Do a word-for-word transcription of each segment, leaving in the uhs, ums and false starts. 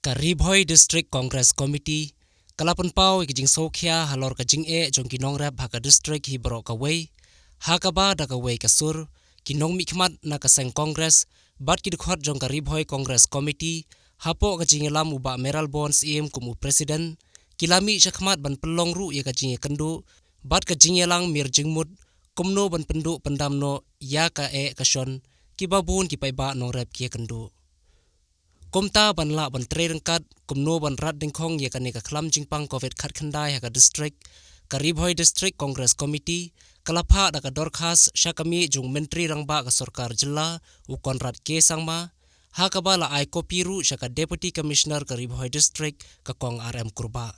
Ka Ri Bhoi District Congress Committee ka la pynpaw ïa ka jingsngewkhia halor ka jingeh jong ki nongrep ha ka district hi baroh kawei, ha kaba da kawei ka sur ki nongmihkhmat na ka seng Congress bad ki dkhot jong ka Ri Bhoi Congress Committee, hapoh ka jingïalam u Bah Mayralborn Syiem kum u President, ki la mih shakhmat ban pynlong ruh ïa ka jingïakynduh bad ka jingïalang mir jingmut kumno ban pynduh pyndam noh ïa ka eh ka shon kiba bun ki paidbah nongrep ki ïakynduh. Kumta ban lah ban trei ryngkat kumno ban rat dyngkhong ïa kane ka khlam jingpang covid khatkhyndai ha ka district, ka Ri Bhoi District Congress Committee ka la phah da ka dorkhas sha ka mih jong u Myntri Rangbah ka Sorkar Jylla, u Conrad K Sangma, ha kaba la ai kopi ruh sha ka Deputy Commissioner ka Ri Bhoi District, ka Kong R M Kurbah.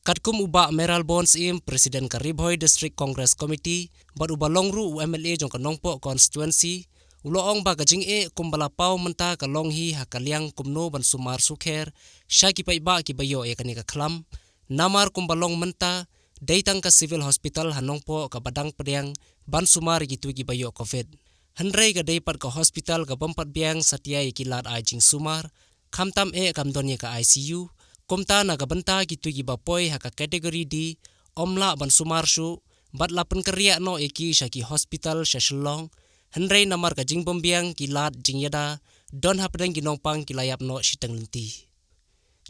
Katkum u Bah Mayralborn Syiem, President ka Ri Bhoi District Congress Committee, bad uba long ruh u M L A jong ka Nongpoh Constituency, u la ong ba ka jingeh kumba la paw mynta ka long hi ha ka liang kumno ban sumar sukher sha ki paidbah kiba ïoh ïa kane ka khlam, namar kumba long mynta, dei tang ka Civil Hospital ha Nongpoh kaba dang pdiang ban sumar ïa kito kiba ïoh covid. Hynrei ka dei pat ka hospital ka bym pat biang satia ïa ki lad ai jingsumar, khamtam eh kam don ïa ka I C U, kumta na ka bynta kito kiba poi ha ka category D, ym lah ban sumar shuh, bad la pynkyrïah noh ïa ki sha ki hospital sha Shillong, hynrei namar ka jingbymbiang ki lad jingïada, don hapdeng ki nongpang ki la ïap noh shiteng lynti.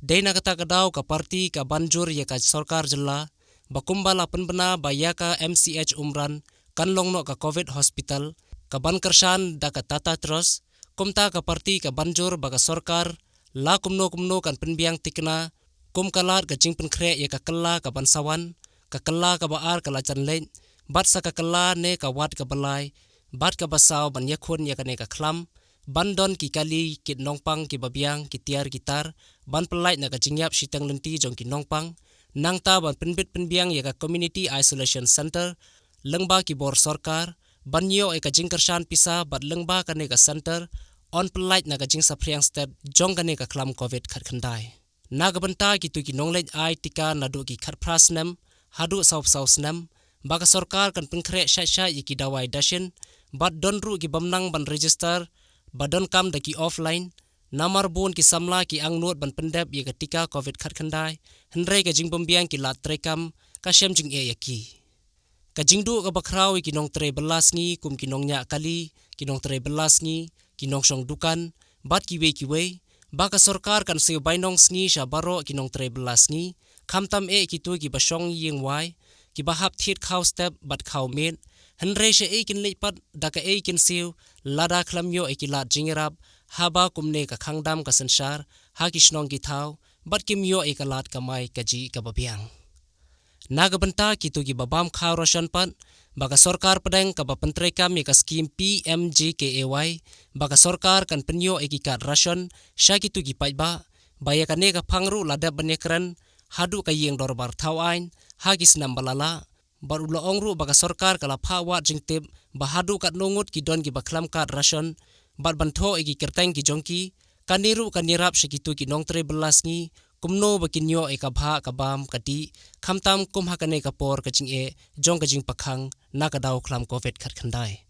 Dei na kata ka daw ka party ka ban jur ïa ka Sorkar Jylla, ba kumba la pynbna ba ïa ka M C H Umran kan long noh ka covid hospital, ka ban kyrshan da ka Tata Trust, kumta ka party ka ban jur ba ka sorkar la kumno kumno kan pynbiang thikna kum ka lad ka jingpynkhreh ïa ka kylla ka ban sa wan, ka kylla kaba ar ka la jan leit, bad sa ka kylla ne ka wat kaba lai bad kaba saw ban ïakhun ïa kane ka khlam, ban don ki kali kit nongpang kiba biang, ki tiar ki tar, ban pyllait na ka jingïap shiteng lynti jong ki nongpang, nangta ban pynbit pynbiang ïa ka Community Isolation Center lyngba ki bor sorkar, ban ïoh ïa ka jingkyrshan pisa bad lyngba kane ka center yn pyllait na ka jingsaphriang stet jong kane ka khlam covid khatkhyndai. Na ka bynta kito ki nongleit ai tika naduh ki khatphra snem haduh sawphew saw snem, ba ka sorkar kan pynkhreh shait shait ïa ki dawai dashin, bad don ruh ki bym nang ban register ba donkam da ki offline, namar bun ki samla ki angnud ban pyndep ïa ka tika covid khatkhyndai, hynrei ka jingbymbiang ki lad treikam ka shem jingeh ïa ki. Ka jingduh kaba khraw ïa ki nongtrei bylla sngi kum ki nongñiah kali, ki nongtrei bylla sngi, ki nongshong dukan, bad kiwei kiwei, ba ka sorkar kan siew bainong sngi sha baroh ki nongtrei bylla sngi, khamtam eh kito kiba shong ïing wai, kiba hap thied khaw step bad khaw miet, hynrei shaei kin leit pat da kaei kin siew, lada khlem ïoh ïa ki lad jingïarap, haba kumne ka khang dam ka synshar ha ki shnong ki thaw, bad kim ïoh ïa ka lad kamai kajih kaba biang. Na ka bynta kito kiba bam khaw ration pat, ba ka sorkar pdeng kaba pyntreikam ïa ka skim P M G K A Y, ba ka sorkar kan pynïoh ïa ki kad ration sha kito ki paidbah, ba ïa kane ka phang ruh la dep ban ïakren haduh ka ïing dorbar thaw aiñ ha ki snem ba la lah, bad u la ong ruh ba ka sorkar ka la phah wad jingtip ba haduh katno ngut ki don kiba khlem kad ration, bad ban thoh ïa ki kyrteng ki jong ki, kane ruh kan ïarap sha kito ki nongtrei bylla sngi kumno ba kin ïoh ïa ka bhah ka bam ka dih, khamtam kum ha kane ka por ka jingeh jong ka jingpakhang na ka daw khlam covid khatkhyndai.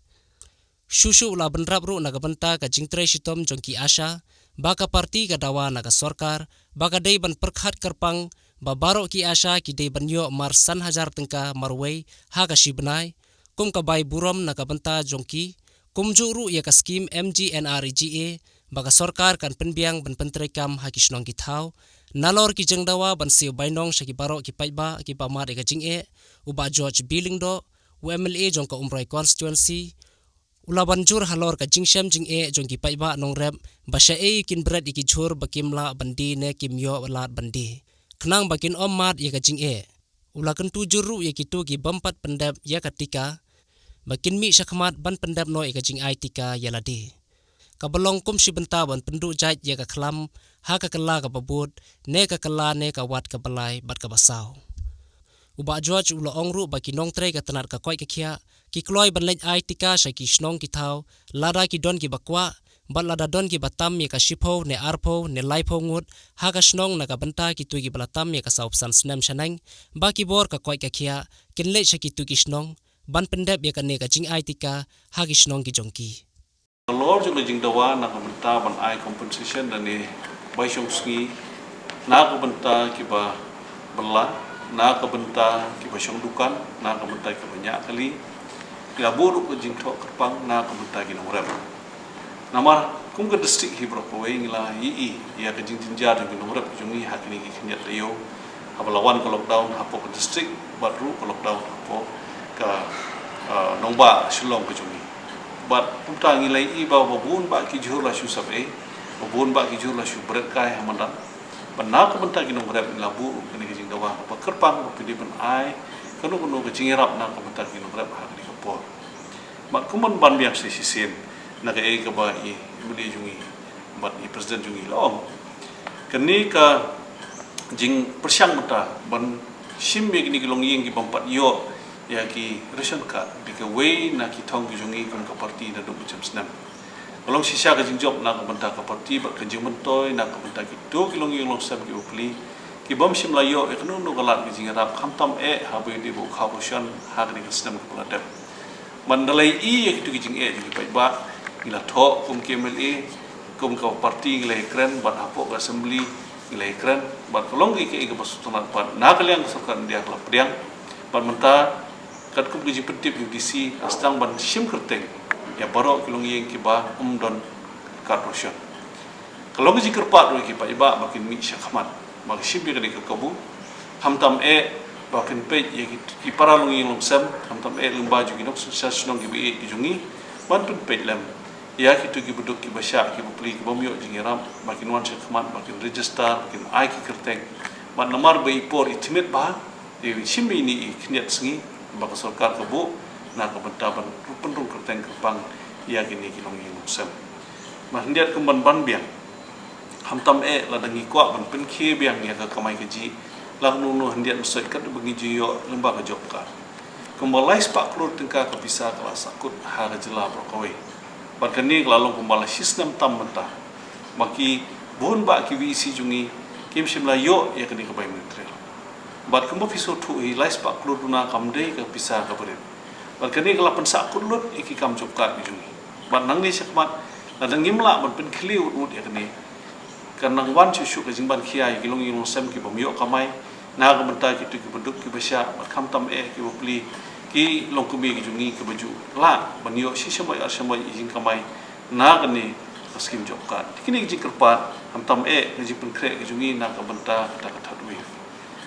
Shuh shuh u la bynrap ruh na ka bynta ka jingtrei shitom jong ki ASHA, ba ka party ka dawa na ka sorkar ba ka dei ban pyrkhat kyrpang ba baroh ki ASHA ki dei ban ïoh mar san hajar tyngka marwei ha ka shi bnai, kum ka bai burom na ka bynta jong ki, kumjuh ruh ïa ka skim M G N R E G A, ba ka sorkar kan pynbiang ban pyntreikam ha ki shnong ki thaw, nalor ki jingdawa ban siew bainong sha ki baroh ki paidbah kiba mad ïa ka jingeh, u Bah George B Lyngdoh, u M L A jong ka Umroi Constituency, u la ban jur halor ka jingshem jingeh jong ki paidbah nongrep, ba shaei kin bret ïa ki jhur ba kim lah ban die ne kim ïoh lad ban die, khnang ba kin ym mad ïa ka jingeh. U la kyntu jur ruh ïa kito ki bym pat pyndep ïa ka tika, ba kin mih shakhmat ban pyndep noh ïa ka jingai tika ïa lade, kaba long kum shi bynta ban pynduh jait ïa ka khlam ha ka kylla kaba bud, ne ka kylla ne ka wat kaba lai bad kaba saw. U Bah George u la ong ruh ba ki nongtrei ka tnat ka koit ka khiah ki kloi ban leit ai tika sha ki shnong ki thaw, lada ki don kiba kwah, bad lada don kiba tam ïa ka shiphew ne arphew ne laiphew ngut ha ka shnong na ka bynta kito kiba la tam ïa ka sawphew san snem shaneng, ba ki bor ka koit ka khiah kin leit sha kito ki shnong ban pyndep ïa kane ka jingai tika ha ki shnong ki jong ki. Halor jong ka jingdawa na ka bynta ban ai compensation lane bai shong sngi, na ka bynta kiba bylla, na ka bynta kiba shong dukan, na ka bynta kiba ñiah kali, ki la buh ruh ka jingthoh kyrpang na ka bynta ki nongrep. Namar kum ka district hi baroh kawei ngi la ïohi ïa ka jingjynjar jong ki nongrep jong ngi ha kine ki khyndiat taïew, haba la wan ka lockdown hapoh ka district bad ruh ka lockdown hapoh ka, ah, nongbah Shillong ka jong ngi. Bad kumta ngi la ïohi ba, ba bun bah ki jhur la shu sap ei, ba bun bah ki jhur la shu bret kai ha madan. Bad na ka bynta ki nongrep ngi la buh kane ka jingdawa kaba kyrpang ba phi dei ban ai kano kano ka jingïarap na ka bynta ki nongrep ha kane ka por. Bad kumban ban biang sa shisien na kaei kaba i M L A jong ngi bad i President jong ngi la ong, kane ka jingpyrshang mynta ban shim ïa kine ki longïing ki bym pat ïoh ïa ki ration card, dei kawei na ki thong ki jong ngi kum ka party naduh mynshem snem. Ka long shisha ka jingjop na ka bynta ka party bad ka jingmyntoi na ka bynta kito ki longïing longsem ki bapli ki bym shym la ïoh ïa kano kano ka lad ka jingïarap, khamtam eh haba ïadei bad u khaw ration ha kane ka snem kaba la dep. Bad da la ïohi ïa kito ki jingeh jong ki paidbah, ngi la thoh kum ki M L A, kum ka party ngi la ïakren, bad hapoh ka assembly ngi la ïakren, bad ka long kaei kaei kaba sngewtynnat bad na ka liang ka sorkar India ka la pdiang. Bad mynta katkum ka jingpyntip U D C, la sdang ban shim kyrteng ïa baroh ki longïing kiba ym don card ration. Ka long ka jingkyrpad ruh ïa ki paidbah ba kin mih shakhmat ba kin shim ïa kane ka kabu. Khamtam eh ba kin peit ïa ki, ki para longïing longsem, khamtam eh lyngba jong ki nongsynshar shnong kiba ïeit ki jong ngi, ban pynpeit lem ïa kito kiba duk kiba shah kiba pli ki bym ïoh jingïarap ba kin wan shakhmat ba kin register ba kin ai ki kyrteng. Bad namar ba i por i tymmen bha, te shim ïa ine i khyndiat sngi ba ka sorkar ka buh na ka bynta ban pynrung kyrteng kyrpang ïa kine ki longïing longsem. Bad khyndiat kumban ban biang, khamtam eh lada ngi kwah ban pynkhie biang ïa ka kamai kajih, la kano kano khyndiat mynstep katba ngi ju ïoh lyngba ka job card. Kumba lai spah klur tyngka ka pisa ka la sahkut ha ka jylla baroh kawei. Bad kane ka la long kumba la shisnem tam mynta ba ki bun bah ki V E C jong ngi kim shym la ïoh ïa kane ka bai material. Bad kumba phi sngewthuh hi, lai spah klur duna kam dei ka pisa kaba rit. Bad kane ka la pynsahkut lut ïa ki kam job card ki jong ngi. Bad nangne shakhmat, lada ngim lah ban pynkhie wut wut ïa kane, kan nang wan shuh shuh ka jingban khia ïa ki longïing longsem ki bym ïoh kamai na ka bynta kito kiba duk kiba shah, bad khamtam eh kiba pli ki longkmie ki jong ngi kiba ju lah ban ïoh shi shymmai ar shymmai ïa ki jingkamai na kane ka skim job card. Te kine ki jingkyrpad, khamtam eh ka jingpynkhreh ki jong ngi na ka bynta kata ka third wave.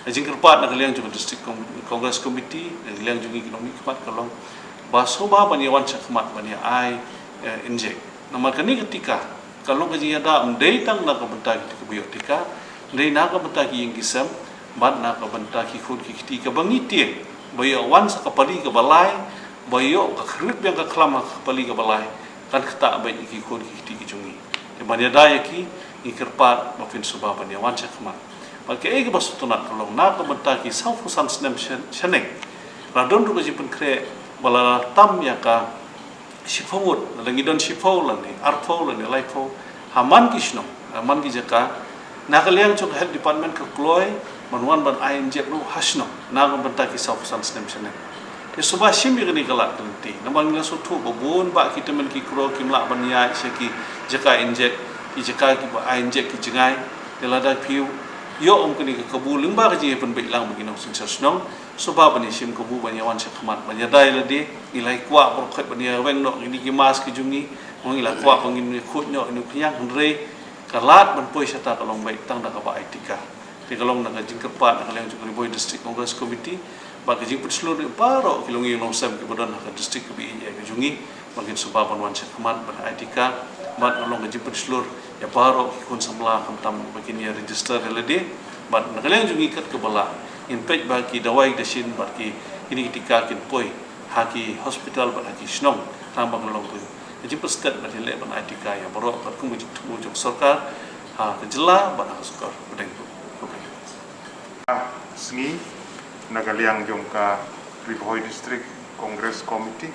Ka jingkyrpad na ka liang jong ka District Con-, Congress Committee, na ka liang jong ngi ki nongmihkhmat ka long ba sngewbha ban ïa wan shakhmat ban ïa ai, eh, injek. Namar kane ka tika ka long ka jingïada ym dei tang na ka bynta kito kiba ïoh tika, ym dei na ka bynta ki ïing ki sem, bad na ka bynta ki khun ki kti kaba ngi tieng ba ïoh wan sa ka pali kaba lai, ba ïoh ka khyrwit biang ka khlam ha ka pali kaba lai, kan ktah beit ïa ki khun ki kti ki jong ngi. Te ban ïada ïa ki, ngi kyrpad ba phin sngewbha ban ïa wan shakhmat. Bad kaei kaba sngewtynnat ka long na ka bynta ki sawphew san snem sha-, shaneng, la don ruh ka jingpynkhreh ba la tam ïa ka shiphew ngut, lada ngi don shiphew lane arphew lane laiphew ha man ki shnong, ha man ki jaka, na ka liang jong ka Health Department ka kloi ban wan ban ai injek ruh ha shnong na ka bynta ki sawphew san snem shaneng. Te sngewbha shim ïa kane ka lad ka lynti, namar ngi la sngewthuh ba bun bah ki tymmen ki kro kim lah ban ïaid sha ki jaka injek, ki jaka kiba ai injek ki jngai. Te lada phi ïoh ym kane ka kabu lyngba ka jingïapynbeit lang bad ki nongsynshar shnong, sngewbha ban ïa shim kabu ban ïa wan shakhmat ban ïada ïa lade. Ngi la kwah baroh khoit ban ïa weng noh kine ki mask ki jong ngi, ngi la kwah ba ngin ïa khuid noh ïa u khñiang, hynrei ka lad ban poi shata ka long beit tang da kaba ai tika. Te ka long na ka jingkyrpad na ka liang jong ka Ri Bhoi District Congress Committee bad ka jingpynshlur ïa baroh ki longïing longsem kiba don ha ka district kaba ïeit ka jong ngi, ba ngin sngewbha ban wan shakhmat ban ai tika. Bad ka long ka jingpynshlur ïa baroh ki khun samla khamtam ba kin ïa register ïa lade. Bad na ka liang jong ngi kat kaba lah, ngin peit ba ki dawai dashin bad ki, kine ki tika kin poi ha ki hospital bad ha ki shnong, tang ba kan long ka jingpynstet bad ïaleh ban ai tika ïa baroh katkum ka jingthmu jong ka sorkar ha ka jylla bad ha ka sorkar pdeng ruh. Sngi, na ka liang jong ka Ri Bhoi District Congress Committee,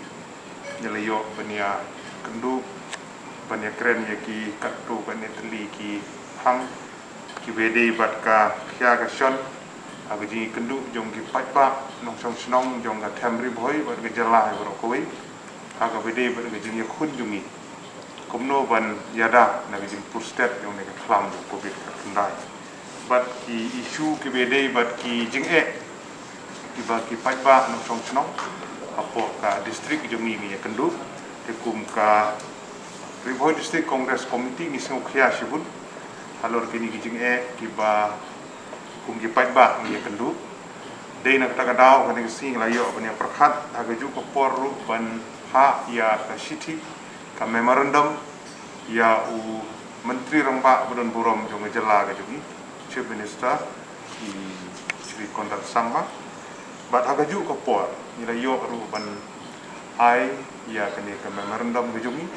ngi la ïoh ban ïa kynduh ban ïa kren ïa ki katto katne tylli ki hang kiba ïadei bad ka khia ka shon ha ka jingïakynduh jong ki paidbah nongshong shnong jong ka them Ri Bhoi bad ka jylla hi baroh kawei ha kaba ïadei bad ka jingïakhun jong ngi. kumno ban ïada na ka jingpur stet jong kane ka khlam jong covid khatkhyndai. Bad ki issue kiba dei bad ki jingeh kiba ki paidbah nongshong shnong hapoh ka district jong ngi ngi ïakynduh. Te kum ka Ri Bhoi District Congress Committee ngi sngewkhia shibun halor kine ki jingeh kiba kum ki paidbah ngi ïakynduh. Dei na kata ka daw kane ka sngi la ïoh ban ïapyrkhat ha kajuh ka por ruh ban phah ïa ka shithi, ka memorandum ïa u Myntri Rangbah ba don burom jong ka jylla ka jong ngi, Chief Minister, i Shri Conrad Sangma. Bad ha kajuh ka por ngi la ïoh ruh ban ai ïa kane ka memorandum ka jong ngi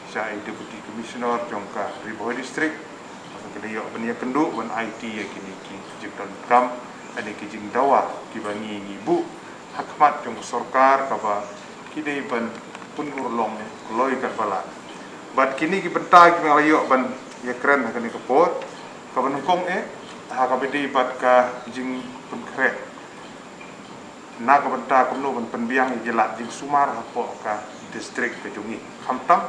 sha i Deputy Commissioner jong ka Ri Bhoi District. Bad ka la ïoh ban ïakynduh ban aiti ïa kine ki jingdonkam, kine ki jingdawa kiba ngi ngi buh ha khmat jong ka sorkar kaba ki dei ban pynurlong kloi katba lah. Bad kine ki bynta kiba nga la ïoh ban ïakren ha kane ka por, kaba nyngkong eh ha kaba dei bad ka jingpynkhreh na ka bynta kumno ban pynbiang ïa ki lad jingsumar hapoh ka district ka jong ngi, khamtam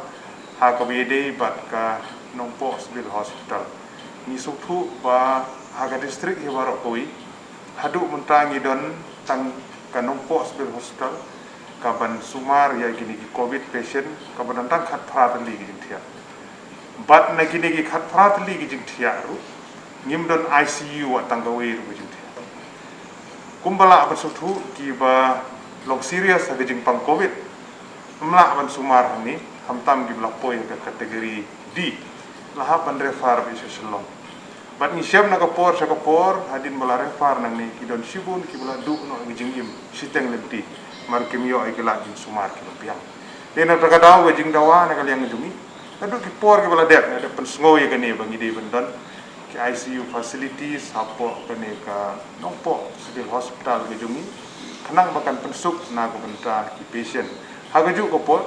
ha kaba ïadei bad ka Nongpoh Civil Hospital. Ngi sngewthuh ba ha ka district hi baroh kawei haduh mynta ngi don tang ka Nongpoh Civil Hospital kaban sumar ïa kine ki covid patient kaba don tang khatphra tylli ki jingthiah. Bad na kine ki khatphra tylli ki jingthiah ruh ngim don I C U wat tang kawei ruh ka jingthiah. Kumba lah ban sngewthuh, kiba long serious ha ka jingpang covid ym lah ban sumar hangne, khamtam kiba la poi ha ka category D la hap ban refer beit sha Shillong. Bad ngi shem na ka por sha ka por, hadien ba la refer nangne ki don shibun kiba la duh noh ïa ka jingim shiteng lynti namar kim ïoh ïa ki lad jingsumar kiba biang. Dei na kata ka daw ka jingdawa na ka liang jong ngi, naduh ki por kiba la dep, la dep pynsngew ïa kane ba ngi dei ban don ki I C U facilities hapoh kane ka Nongpoh Civil Hospital ka jong ngi khnang ba kan pynsuk na ka bynta ki patient. Ha kajuh ka por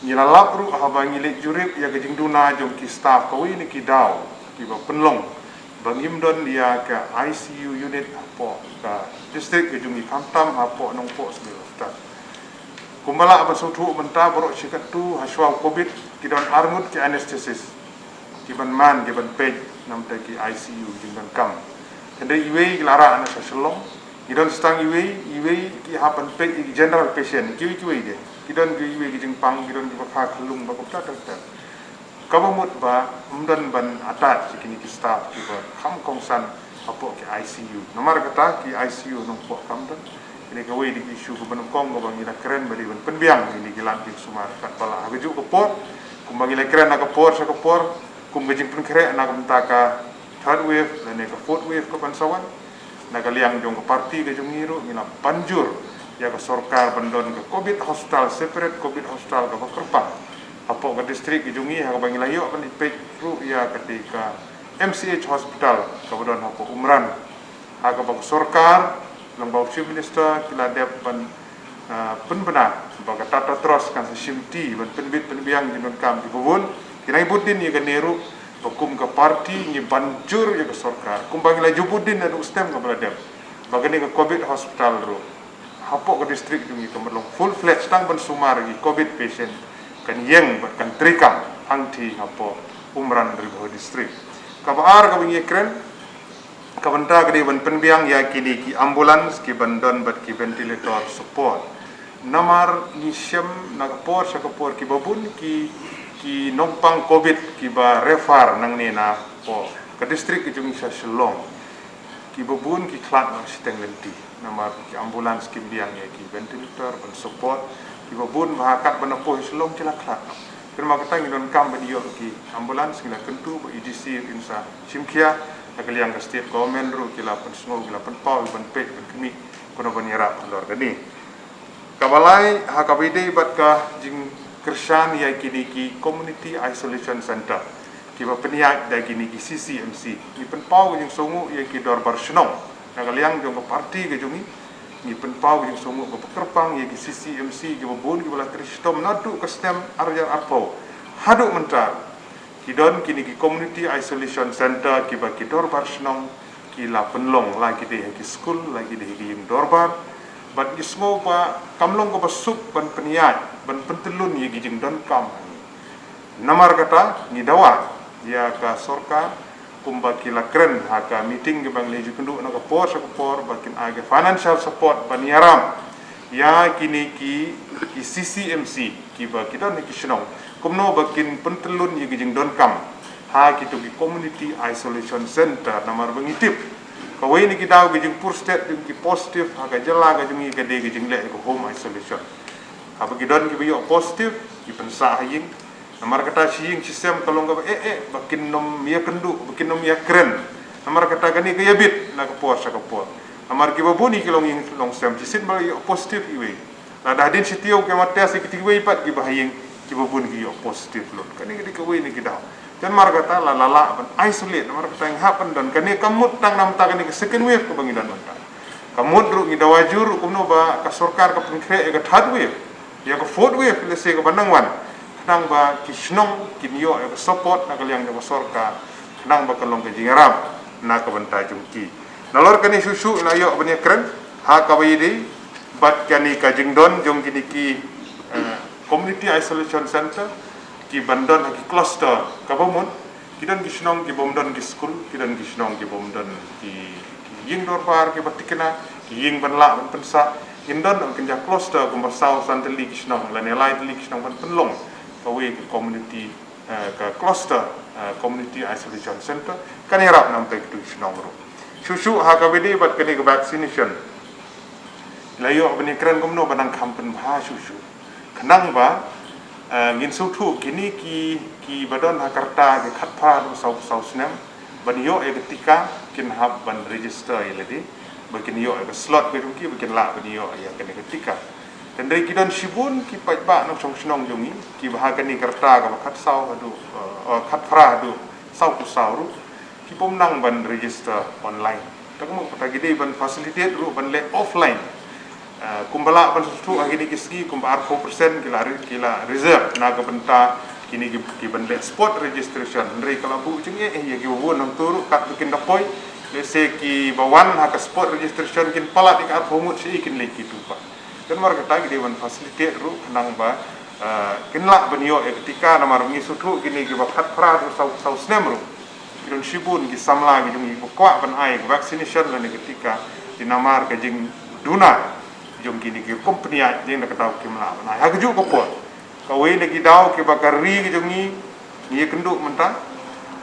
ngi la lap ruh haba ngi leit jurip ïa ka jingduna jong ki staff kawei na ki daw kiba pynlong ba ngim don ïa ka I C U unit hapoh ka district ka jong ngi, khamtam hapoh Nongpoh Civil Hospital. Kumba lah ban sngewthuh mynta, baroh shi katto ha shuwa covid ki don arngut ki anesthetist kiban man kiban peit na bynta ki I C U jingdonkam. Hynrei iwei ki la rah na sha Shillong, ki don sa tang iwei, iwei ki hap ban peit ïa ki general patient, kiwei kiwei de. Ki don kiwei ki jingpang, ki don kiba kha khyllung bad kumta kumta. Kaba mut ba ym don ban attach ïa kine ki staff kiba kham kongsan hapoh ki I C U. Namar kata ki I C U Nongpoh kam don. Kane kawei de ki issue kaba nyngkong kaba ngi la kren ba dei ban pynbiang ïa kine ki lad jingsumar katba lah ha kajuh ka por. Kumba ngi la kren ha ka por sha ka por, kum ka jingpynkhreh na ka bynta ka third wave lane ka fourth wave kaban sa wan, na ka liang jong ka party ka jong ngi ruh ngi la ban jur ïa ka sorkar ban don ka covid hospital, separate covid hospital kaba kyrpang hapoh ka district ka jong ngi, ha kaba ngi la ïoh ban ïa peit ruh ïa kata ka M C H hospital kaba don hapoh Umran, ha kaba ka sorkar lyngba u Chief Minister ki la dep ban ah, pynbna ba ka Tata Trust kan sa shimti ban pynbit pynbiang jingdonkam kiba bun. Ngi nang bud dien ïa kane ruh ba kum ka party ngi ban jur ïa ka sorkar kumba ngi la ju bud dien naduh snem kaba la dep, ba kane ka covid hospital ruh hapoh ka district jong ngi kan long full fledged tang ban sumar ïa ki covid patient, kan ïeng bad kan treikam hangtei hapoh Umran, Ri Bhoi District. Kaba ar kaba ngi kren ka bynta ka dei ban pynbiang ïa kine ki ambulance kiban don bad ki ventilator support. Namar ngi shem na ka por sha ka por kiba bun ki, ki nongpang covid kiba refer nangne napoh ka district ka jong ngi sha Shillong, kiba bun ki khlad noh shiteng lynti. Namar ki ambulance kim biang ïa ki ventilator ban support, kiba bun ba ha katba na poi Shillong ki la khlad noh. Kynmaw kata ngi donkam ban ïoh ki ambulance, ngi la kyntu ba A D C ruh in sa shim khia, na ka liang ka state government ruh ki la pynsngew, ki la pynpaw ban peit ban khmih kumno ban ïarap halor kane. Kaba lai ha kaba ïadei bad ka jingkyrshan ïa kine ki community isolation center kiba pynïaid da kine ki C C M C, ngi pynpaw ka jingsngewnguh ïa ki dorbar shnong na ka liang jong ka party ka jong ngi. Ngi pynpaw ka jingsngewnguh kaba kyrpang ïa ki C C M C kiba bun kiba la trei shitom naduh ka snem ar hajar arphew haduh mynta. Ki don kine ki community isolation center kiba ki dorbar shnong ki la pynlong, la ki dei ha ki skul, la ki dei ha ki ïing dorbar. Bad ngi sngew ba kam long kaba suk ban pynïaid, ban pyntyllun ïa ki jingdonkam hangne. Namar kata ngi dawa ïa ka sorkar kumba ki la kren ha ka meeting kaba ngi la ju kynduh na ka por sha ka por ba kin ai ka financial support ban ïarap ïa kine ki, ki C C M C kiba ki don ha ki shnong. Kumno ba kin pyntyllun ïa ki jingdonkam ha kito ki community isolation center namar ba ngi tip kawei na ki daw ki jingpur stet jong ki positive ha ka jylla ka jong ngi ka dei ka jingleh ka home isolation. Haba ki don kiba ïoh positive ki pynsah ha ïing. Namar kata shi ïing shi sem ka long kaba eh eh ba kin nym ïakynduh ba kin nym ïakren. Namar kata kane ka ïabit na ka por sha ka por. Namar kiba bun ki long ïing long sem shisien ba la ïoh positive iwei. Lada hadien shi taïew ki ïa test ïa kito kiwei pat kiba ha ïing kiba bun ki ïoh positive lut. Kane ka dei kawei na ki daw. Te namar kata la la lah ban isolate namar kata ngi hap ban don kane ka mut tang namar kata kane ka second wave kaba ngi don mynta. Ka mut ruh ngi dawa jur ruh kumno ba ka sorkar ka pynkhreh ïa ka third wave, ïa ka fourth wave lehse kaba nang wan. Khnang ba ki shnong kin ïoh ïa ka support na ka liang jong ka sorkar khnang ba ka long ka jingïarap na ka bynta jong ki. Nalor kane shuh shuh la ïoh ban ïakren ha kaba ïadei bad kane ka jingdon jong kine ki, eh, community isolation center ki ban don ha ki cluster kaba mut. Ki don ki shnong ki bym don ki skul, ki don ki shnong ki bym don ki, ki ïing dorbar kiba thikna, ki ïing ban lah ban pynsah. Kin don kin jia cluster kumba saw san tylli ki shnong lane lai tylli ki shnong ban pynlong kawei ka community, eh, ka cluster, eh, community isolation center. Kan ïarap namar kito ki shnong ruh. Shuh shuh ha kaba ïadei bad kane ka vaccination. La ïoh ban ïakren kumno ba nang kham pynbha shuh shuh. Khnang ba, eh, ngin sngewthuh kine ki, kiba don ha ka rta ki khatphra haduh saw, saw snem ban ïoh ïa ka tika kin hap ban register ïa lade ba kin ïoh ïa ka slot ka jong ki ba kin lah ban ïoh ïa kane ka tika. Hynrei ki don shibun ki paidbah nongshong shnong jong ngi kiba ha kane ka rta kaba khatsaw haduh, eh, oh, khatphra haduh sawphew saw ruh ki bym nang ban register online. Te kumno kata ki dei ban facilitate ruh ban leh offline. Ah, kumba lah ban sngewthuh ha kine ki sngi kumba arphew percent ki la re-, ki la reserve na ka bynta kine ki, ki ban leh spot registration. Hynrei ka la buh jingeh ïa ki bun hangto ruh katba kin da poi. Lehse kiba wan ha ka spot registration kin palat ïa ka arphew ngut sha ïa kin leit kito pat. Te namar kata ki dei ban facilitate ruh khnang ba, ah, kin lah ban ïoh ïa ka tika namar ngi sngewthuh kine kiba khatphra haduh saw, saw snem ruh. Ki don shibun ki samla ki jong ngi kiba kwah ban ai ka vaccination lane ka tika, te namar ka jingduna jong kine ki company jong ngi na ka daw kim lah ban ai. Ha kajuh ka por kawei na ki daw kiba ka ri ka jong ngi ngi ïakynduh mynta,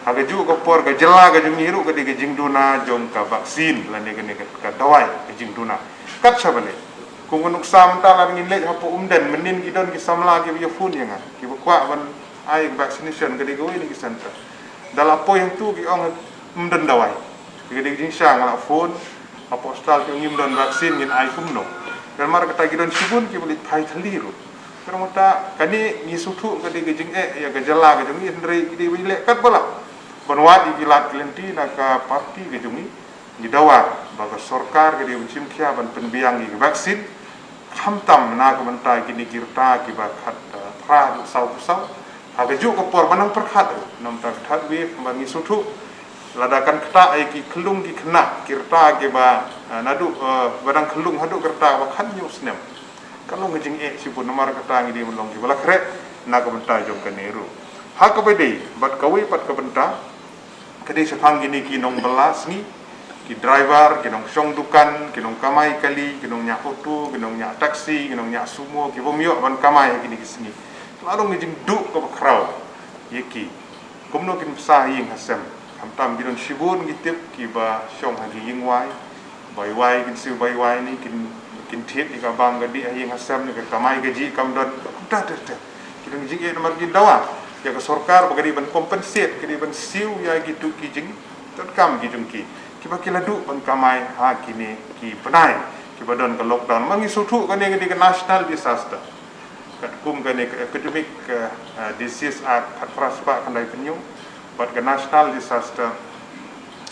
ha kajuh ka por ka jylla ka jong ngi ruh ka dei ka jingduna jong ka vaccine lane kane ka, ka dawai ka jingduna. Kat shaba leh kum ka nuksa mynta lada ngin leit hapoh Umden mynnin ki don ki samla kiba ïa phone ïa nga kiba kwah ban ai ka vaccination ka dei kawei na ki center. Da la poi hangto ki ong ym don dawai. Ki dei jingshisha nga la phone hapoh hospital ki ong ngim don vaccine ngin ai kumno. Te namar kata ki don shibun kiba leit phai thylli ruh. Te namar kata kane ngi sngewthuh ka dei ka jingeh ïa ka jylla ka jong ngi hynrei ki dei ban leh katba lah ban wad ïa ki lad ki lynti na ka party ka jong ngi. Ngi dawa ba ka sorkar ka dei ban shim khia ban pynbiang ïa ki vaccine. Khamtam na ka bynta kine ki rta kiba khat, eh, phra haduh sawphew saw. Ha kajuh ka por ba nang pyrkhat ruh namar ka third wave ba ngi sngewthuh lada kan ktah ïa ki khyllung ki khynnah ki rta kiba, eh, naduh, eh, ba dang khyllung haduh ka rta ba khathynñiew snem. Ka long ka jingeh shibun namar kata ngi dei ban long kiba la khreh na ka bynta jong kane ruh. Ha kaba dei bad kawei pat ka bynta ka dei shaphang kine ki nongbylla sngi, ki driver, ki nongshong dukan, ki nongkamai kali, ki nongñiah auto, ki nongñiah taxi, ki nongñiah sumo, ki bym ïoh ban kamai ha kine ki sngi. La long ka jingduh kaba khraw ïa ki. Kumno kin bsa ha ïing ha sem. Khamtam ki don shibun ngi tip kiba shong ha ki ïing wai. Bai wai kin siew bai wai ne kin, kin thied ïa ka bam ka dih ha ïing ha sem ne ka kamai ka jih kam don. Kumta ter ter. Ki don jingeh namar kin dawa ïa ka sorkar ba ka dei ban compensate, ka dei ban siew ïa kito ki jingdonkam ki jong ki kiba ki la duh ban kamai ha kine ki bnai kiba don ka lockdown. Ma ngi sngewthuh kane ka dei ka national disaster. Katkum kane ka Epidemic, eh, eh, Disease Act khatphra spah khyndai phew hynñiew bad ka National Disaster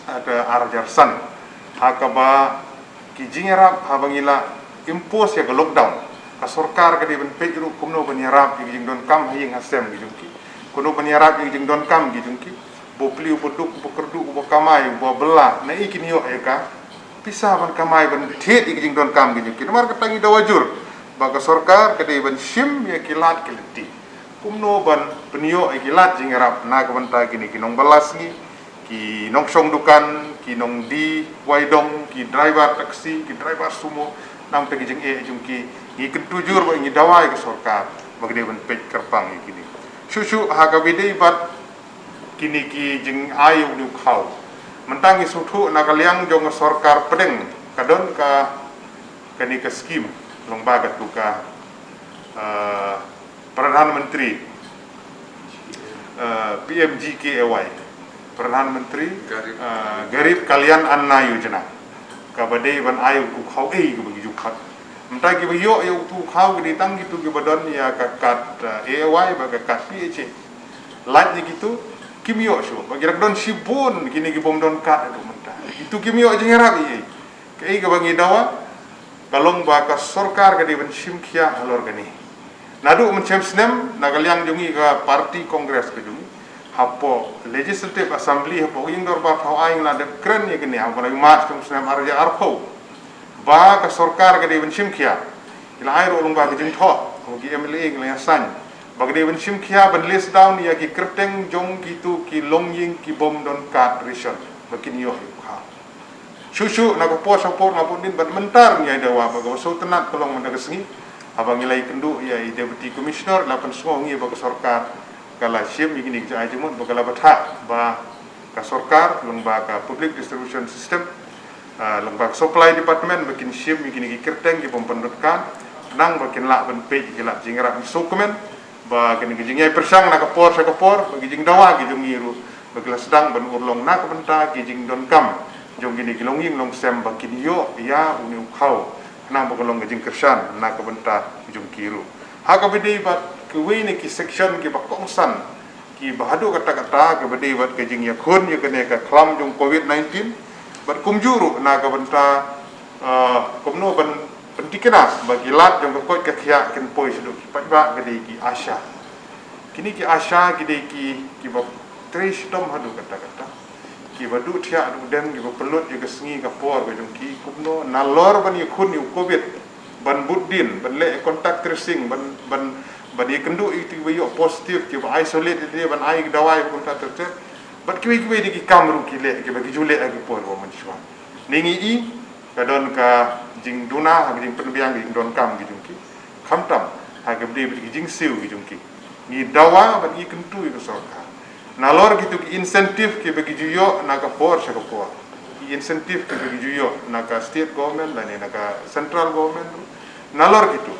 Act, eh, ar hajar san. Ha kaba ki jingïarap haba ngi la impose ïa ka lockdown, ka sorkar ka dei ban peit ruh kumno ban ïarap ïa ki jingdonkam ha ïing ha sem ki jong ki, kumno ban ïarap ïa ki jingdonkam ki jong ki. Ba u pli, uba duk, uba kyrduh, uba kamai, uba bylla, naei kin ïoh ïa ka pisa ban kamai ban thied ïa ki jingdonkam ki jong ki. Namar kata ngi dawa jur ba ka sorkar ka dei ban shim ïa ki lad ki lynti. Kumno ban pynïoh ïa ki lad jingïarap na ka bynta kine ki nongbylla sngi, ki nongshong dukan, ki nongdie wai dong, ki driver taxi, ki driver sumo, namar ki jingeh jong ki. Ngi kyntu jur bad ngi dawa ïa ka sorkar ba ka dei ban peit kyrpang ïa kine. Shuh shuh ha kaba ïadei bad kine ki jingai ïa une u khaw. Mynta ngi sngewthuh na ka liang jong ka sorkar pdeng ka don ka, kane ka skim lyngba katu ka, eh, Pradhan Mantri, eh, P M G K A Y, Pradhan Mantri, Garib, eh, Garib Kalyan Anna Yojana, kaba dei ban ai u khaw ei kaba ki ju khot. Mynta kiba ïoh ïa utu u khaw ki dei tang kitu kiba don ïa ka kad, eh, A A Y bad ka kad P H A. Lait ne kitu kim ïoh shuh. Ba ki rak don shibun kine ki bym don kad haduh mynta. Kitu kim ïoh jingïarap ei ei. Kaei kaba ngi dawa ka long ba ka sorkar ka dei ban shim khia halor kane. Naduh mynshem snem na ka liang jong ngi ka party Congress ka jong ngi, hapoh Legislative Assembly, hapoh ka ïing dorbar thaw aiñ, la dep kren ïa kane ha u bnai March jong u snem ar hajar arphew, ba ka sorkar ka dei ban shim khia. Ki la ai ruh lyngba ka jingthoh, ki M L A ki la ïasain ba ka dei ban shim khia ban list down ïa ki kyrteng jong kitu ki longïing ki bym don kad ration ba kin ïoh ïa u khaw. Shuh shuh na ka por sha ka por nga bun dien bad mynta ruh ngi ai dawa ba kaba sngewtynnat ka long mynta ka sngi, haba ngi la ïakynduh ïa i Deputy Commissioner, la pynsngew ngi ba ka sorkar ka la shim ïa kine ki jingai jingmut, ba ka la bthah ba ka sorkar lyngba ka Public Distribution System, ah, lyngba ka Supply Department ba kin shim ïa kine ki kyrteng ki bym don kad, khnang ba kin lah ban peit ïa ki lad jingïarap. Ngi sngewkmen ba kine ki jingïai pyrshang na ka por sha ka por, ba ki jingdawa ki jong ngi ruh ba ki la sdang ban urlong na ka bynta ki jingdonkam jong kine ki longïing longsem ba kin ïoh ïa une u khaw, khnang ba ka long ka jingkyrshan na ka bynta ki jong ki ruh. Ha kaba ïadei bad kiwei na ki section kiba kongsan, kiba haduh katta katta, kaba ïadei bad ka jingïakhun ïa kane ka khlam jong Covid nineteen, bad kumjuh ruh na ka bynta, ah, kumno ban pynthikna ba ki lad jong ka koit ka khiah kin poi shaduh ki paidbah, ka dei ki ASHA. Kine ki ASHA ki dei ki, kiba trei shitom haduh katta katta, kiba duh thiah duh dem, kiba pynlut ïa ka sngi ka por ka jong ki, kumno nalor ban ïakhun ïa u Covid, ban bud dien, ban leh contact tracing, ban, ban, ban ïakynduh ïa kito kiba ïoh positive, kiba isolate ïa lade, ban ai ki dawai, ban contact tracing. Bad kiwei kiwei de ki kam ruh ki leh, kiba ki ju leh ha ki por ba mynshuwa. Ne ngi i ka don ka jingduna ha ka jingpynbiang ka jingdonkam ki jong ki, khamtam ha kaba ïadei bad ki jingsiew ki jong ki. Ngi dawa bad ngi kyntu ïa ka sorkar, nalor kitu ki incentive kiba ki ju ïoh na ka por sha ka por, ki incentive kiba ki ju ïoh na ka state government lane na ka central government, nalor kitu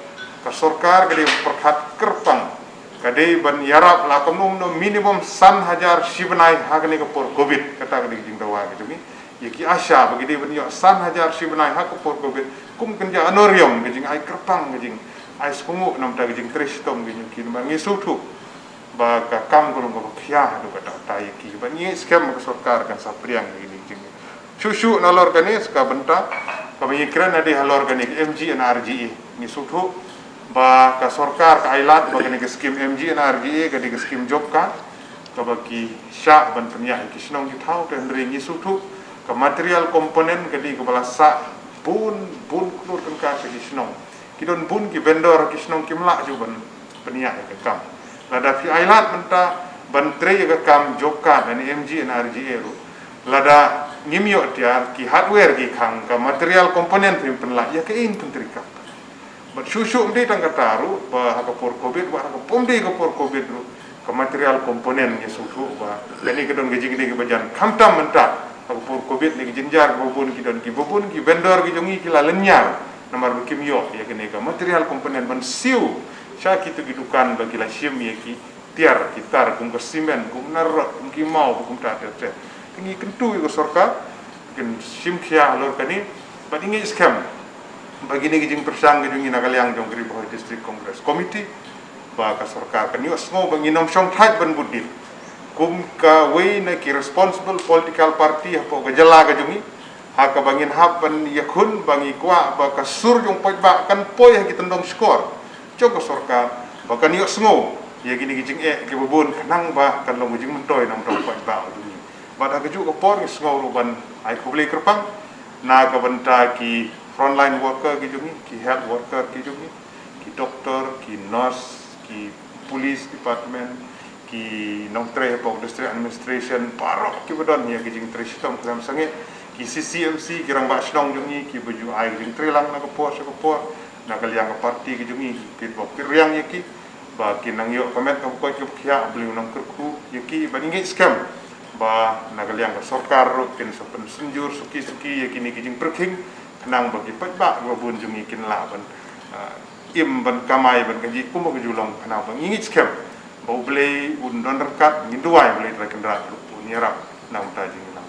ka sorkar ka dei pyrkhat kyrpang, ka dei ban ïarap la kumno kumno minimum san hajar shi bnai ha kane ka por Covid. Kata ka dei ka jingdawa ka jong ngi ïa ki ASHA ba ki dei ban ïoh san hajar shi bnai ha ka por Covid, kum kynja honorarium, ka jingai kyrpang, ka jingai sngewbha namar ka jingtrei shitom ka jong ki. Namar ngi sngewthuh ba ka kam ka long kaba khia haduh katta katta ïa ki, ba ngi ngeit skhem ba ka sorkar kan sa pdiang ïa kine ki jing. Shuh shuh nalor kane sa ka bynta kaba ngi kren, ka dei halor kane ka M G N R G A. Ngi sngewthuh ba ka sorkar ka ai lad ba kane ka skim M G N R G A ka dei ka skim job card kaba ki shah ban pynïaid ïa ki shnong ki thaw, te hynrei ngi sngewthuh ka material component ka dei kaba la sah bun bun klur tyngka sha ki shnong. Ki don bun ki vendor ki shnong kim lah ju ban pynïaid ïa ka kam. Lada phi ai lad mynta ban trei ïa ka kam job card lane M G N R G A ruh, lada ngim ïoh tiar ki hardware ki khang, ka material component phim pynlah, ïa kaei yn pyntreikam? Bad shuh shuh ym dei tang kata ruh, ba ha ka por Covid, ba ha ka pom dei ka por Covid ruh, ka material component ngi sngewthuh ba kane ka don ka jingdei kaba jan, khamtam mynta ha ka por Covid ne ka jynjar kaba bun, ki don kiba bun ki vendor ki jong ngi ki la lynñiar namar ba kim ïoh ïa kane ka material component ban siew sha kitu ki dukan ba ki la shim ïa ki tiar ki tar, kum ka cement, kum na rod, kum ki maw, kum ta ter ter. Te ngi kyntu ïa ka sorkar kin shim khia halor kane, bad ngi ngeit skhem ba kine ki jingpyrshang ki jong ngi na ka liang jong ka Ri Bhoi District Congress Committee, ba ka sorkar kan ïohsngew ba ngin ym shong thait ban bud dien kum kawei na ki responsible political party hapoh ka jylla ka jong ngi, ha kaba ngin hap ban ïakhun, ba ngi kwah ba ka sur jong paidbah kan poi ha ki tyndong shkor jong ka sorkar, ba kan ïohsngew ïa kine ki jingeh kiba bun, khnang ba kan long ka jingmyntoi namar ka paidbah jong ngi. Bad ha kajuh ka por ngi sngew ruh ban ai khublei kyrpang na ka bynta ki frontline worker ki jong ngi, ki health worker ki jong ngi, ki doktor, ki nurse, ki Police Department, ki nongtrei hapoh District Administration, baroh kiba don ïa ki jingtrei shitom khlem sangeh, ki C C M C, ki rangbah shnong jong ngi kiba ju ai ki jingtrei lang na ka por sha ka por, na ka liang ka party ka jong ngi, ki pit bok pit riang ïa ki, ba kin nang ïoh ka met ka pyrkhat ka pyrkhat, Blei un nang kyrkhu ïa ki, ba ngi ngeit skhem ba na ka liang ka sorkar ruh kin sa pynsynjur suki suki ïa kine ki jingpyrkhing, khnang ba ki paidbah ba bun jong ngi kin lah ban, ah, im ban kamai ban kajih kumba ka ju long, khnang ba ngi ngeit skhem ba U Blei un don ryngkat, ngin duwai Blei Trai Kynrad ruh un ïarap na ka bynta jong ngi.